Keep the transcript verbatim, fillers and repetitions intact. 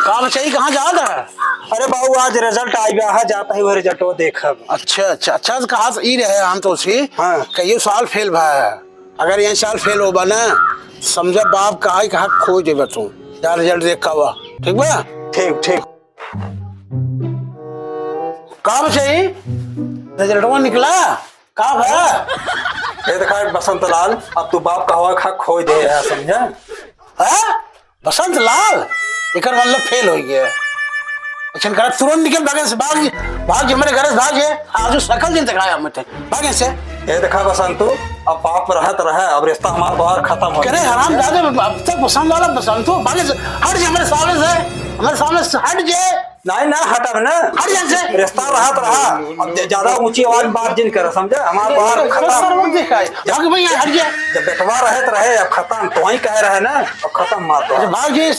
का बचाई, कहाँ जात है? अरे बाबू, आज result आइ गया है, जाता ही वो resultवा देखब। अच्छा, अच्छा, अच्छा, तो कहा तो ई रहे हम तो उसी, हाँ। कहियो साल fail भा है। अगर ये साल fail होबा ना, समझा बाप का आई कहाँ खोज देबा तू। जा result देख का हुआ, ठीक बा? ठीक, ठीक। का बचाई? resultवा निकला? का भा? ये देखा बसंत लाल, अब तू बाप का हवा खा खोज दे है, समझा? हाँ? बसंत लाल? एकर मतलब fail होइ गया। अइसन करा, तुरंत निकल भागे से, भाग, भाग जे हमरे घर से भाग जे, आज शकल दिन तक आया मत, भागे से। ये देखा बसंतू, अब बाप रहत रहे, अब रिश्ता हमार बाहर खतम हो करे गया। हराम जादे, अब तक बसंत वाला बसंतू, भागे से, हट जे हमरे सामने से, हमरे सामने से हट जे। नहीं ना, हटब ना। हट जा से। रिश्ता रहत रहा। अब ज-, ज्यादा ऊंची आवाज में बात जिन कर, समझे? हमार बात खतम। भाग भैया, हट जा। जब बेटवा रहत रहे, अब खतम। तो वहीं कहे रहे ना, अब खतम मार दो। अच्छा, भाग जी।